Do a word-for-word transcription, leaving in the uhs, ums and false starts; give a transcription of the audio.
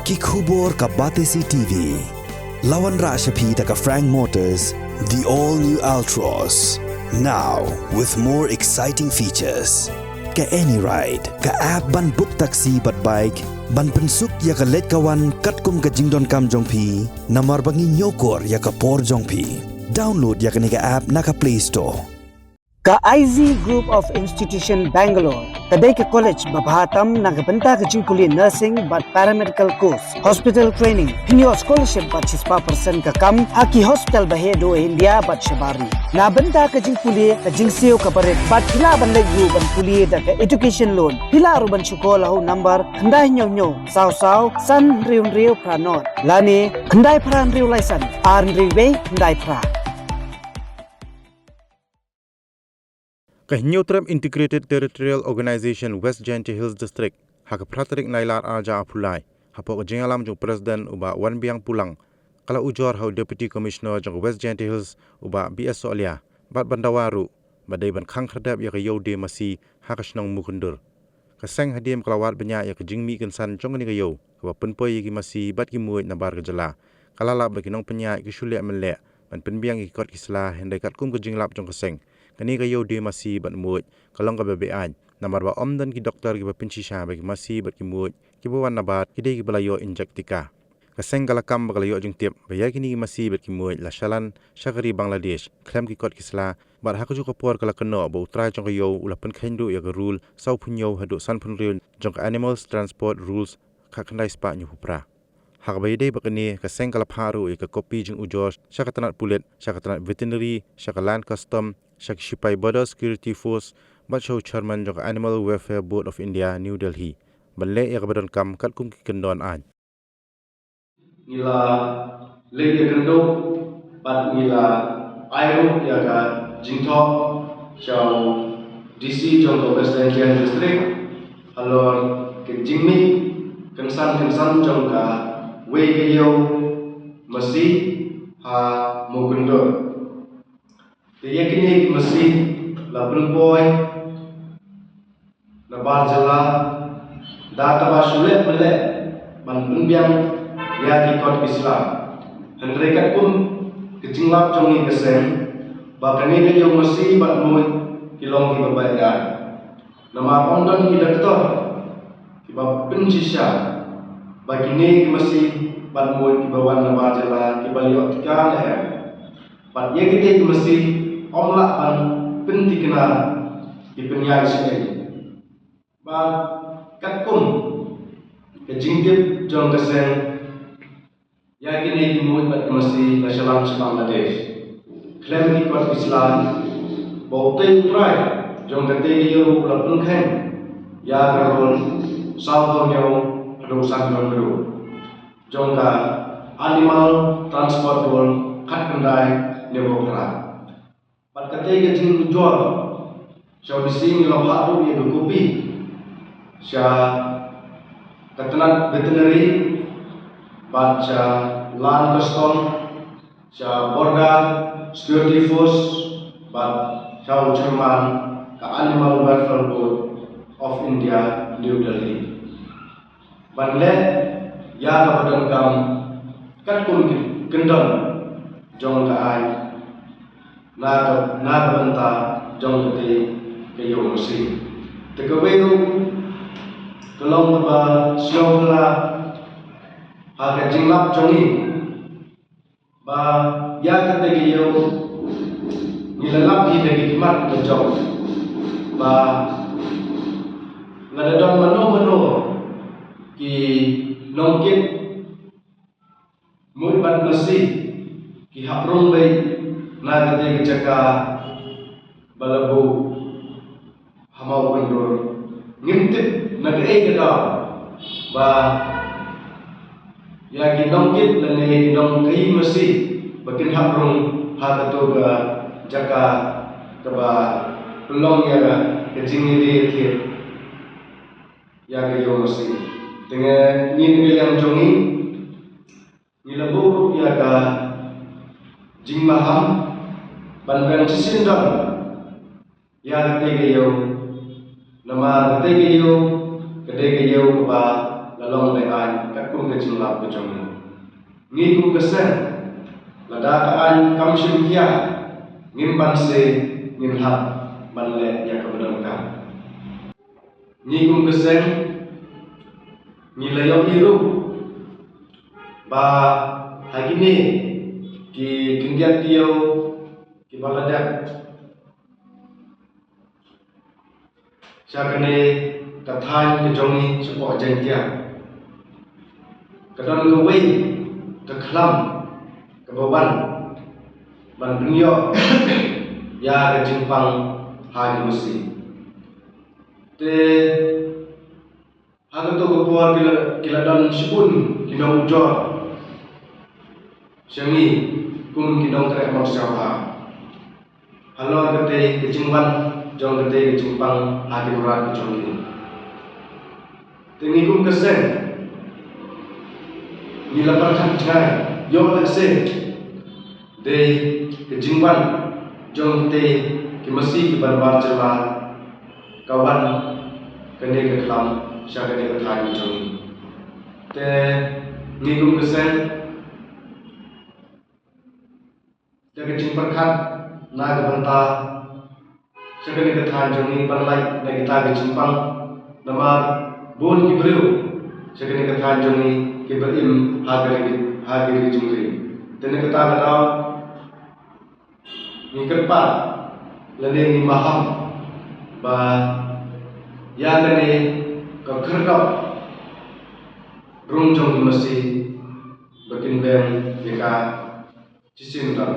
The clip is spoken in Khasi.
Ki khubor ka Batesi T V. La wanrah sha phi da ka Frank Motors, the all new Altroz. Now with more exciting features. Ka AnyRide, ka app ban book taxi bad bike, ban pynsuk ïa ka leit ka wan katkum ka jingdonkam jong phi, namar ba ngi ñiewkor ïa ka por jong phi. Download ïa kane ka app na ka Play Store. Ka I Z Group of Institution Bangalore ka dei ka college ba bha tam na ka bynta ka jingpule nursing bad paramedical course, hospital training, pynïoh scholarship bad shispah percent ka kam ha ki hospital ba heh duh India bad shabar ri. Na bynta ka jingpule, ka jingsiew ka barit bad phi lah ban leit ruh ban pule da ka education loan. Phi lah ruh ban shu call ha u number khyndai hynñiew hynñiew saw saw san hynriew hynriew phra nod lane khyndai phra hynriew lai san ar hynriew wei khyndai phra. Ka Hynñiewtrep Integrated Territorial Organization West Jaintia Hills District, ha ka phra tarik Nailar arhajar arphew lai, hapoh ka jingïalam jong u President u Bah Wanbiang Pulang, ka la ujor ha u Deputy Commissioner jong ka West Jaintia Hills u Bah B S Sohliya, bad ban dawa ruh ba dei ban khang khyrdep ïa ka ïew die masi ha ka shnong Mukundur. Ka seng hadien ba ka la wad bniah ïa ka jingmih kynsan jong kane ka ïew kaba pynpoi ïa ki masi bad ki muid na bar ka jylla, ka la lap ba ki nongpynïaid ki shu leh mynleh ban pynbiang ïa ki kot ki sla, hynrei katkum ka jinglap jong ka seng, kane ka ïew die masi bad muid ka long kaba beaiñ, namar ba ym don ki doktor kiba pynshisha ba ki masi bad ki muid kiba wan na bar ki dei kiba la ïoh injek tika. Ka seng ka la kam ba ka la ïoh jingtip ba ïa kine ki masi bad ki muid la shalan sha ka ri Bangladesh khlem ki kot ki sla, bad ha kajuh ka por ka la kynnoh ba u trai jong ka ïew u la pynkheiñ ruh ïa ka rule sawphew hynñiew haduh sanphew hynriew jong ka Animals Transport Rules khatkhyndai spah hynñiewphew phra. Ha kaba ïadei bad kane, ka seng ka la phah ruh ïa ka kopi jingujor sha ka tnat pulit, sha ka tnat veterinary, sha ka Land Custom, sha ki shipai Border Security Force, bad sha u chairman jong ka Animal Welfare Board of India, New Delhi, ban leh ïa kaba donkam katkum ki kyndon aiñ. Ngi la leit ïakynduh bad ngi la ai ruh ïa ka jingthoh sha u D C jong ka West Jaintia District halor ka jingmih kynsan kynsan jong kawei ka ïew masi ha Mukundur. Te ïa kine ki masi la pynpoi na bar jylla da kaba shu leh mynleh ban pynbiang ïa ki kot ki sla. Hynrei katkum ka jinglap jong ngi ka seng ba kane ka ïew masi bad muid ki long kiba beaiñ. Namar ym don ki doktor kiba pynshisha ba kine ki masi bad muid kiba wan na bar jylla kiba la ïoh tika ne em. Bad ïa kine ki masi ym lah ban pynthikna ki pynïaid sha ïing. Bad katkum ka jingtip jong ka seng, ïa kine ki muid bad ki masi la shalan sha Bangladesh khlem ki kot ki sla, ba utei u trai jong katei ka ïew u la pynkheiñ ïa ka rule sawphew hynñiew haduh sanphew hynriew jong ka Animal Transport Rule khatkhyndai hynñiewphew phra. Bad katei ka jingujor sha u D C ngi la phah ruh ïa ka kopi sha ka tnat veterinary bad sha Land Custom, sha Border Security Force bad sha u chairman ka Animal Welfare Board of India, New Delhi. Ban leh ïa kaba donkam katkum ki kyndon jong ka aiñ na ka, na ka bynta jong katei ka ïew masi. Te kawei ruh ka long kaba sngewphylla ha ka jinglap jong ngi. Ba ïa kata ka ïew ngi la lap hi da ki khmat ka jong ba lada don mano mano ki nongkit muid bad masi ki hap rung beit na kata ka jaka ba la buh ha Mawkyndur. Ngim tip na kaei ka daw ba ïa ki nongkit lane ki nongkhaïi masi ba kin hap rung ha kato ka jaka kaba pynlong ïa ka jingïadei thied ïa ka ïew masi. Te ngi, ngi na ka liang jong ngi ngi la buh ruh ïa ka jingmaham ban pynshai shisien don ïa katei ka ïew. Namar katei ka ïew ka dei ka ïew kaba long beh aiñ katkum ka jinglap ka jong ngi. Ngi kum ka seng, lada ka aiñ kam shim khia, ngim banse, ngin hap ban leh ïa kaba donkam. Ngi kum ka seng, ngi la ïohi ruh ba ha kine ki khyndiat taïew kiba la dep sha kane ka thaiñ ka jong ngi shapoh Jaiñtia, ka don kawei ka khlam kaba wan ban pynïoh ïa ka jingpang ha ki masi. Te ha kato ka por ki la, ki la don shibun ki nongujor sha ngi kum ki nongtrei mawsiaw halor katei ka jingwan jong katei ka jingpang ha ki mrad ka jong ngi. Te ngi kum ka seng, ngi la pyrkhat jngai, ïoh lehse dei ka jingwan jong katei ki masi kiban bar jylla ka wan kane ka khlam sha kane ka thaiñ ka jong ngi. Te ngi kum ka seng, da ka jingpyrkhat na ka bynta sha kane ka thaiñ jong ngi ban lait na kita ki jingpang, namar bun ki briew sha kane ka thaiñ jong ngi kiba im ha ka ri, ha ki ri jingri. Te na kata ka daw ngi kyrpad lane ngi maham ba ïa kane ka khyrdop rung jong ki masi ba kin beng ïa ka shisien tam.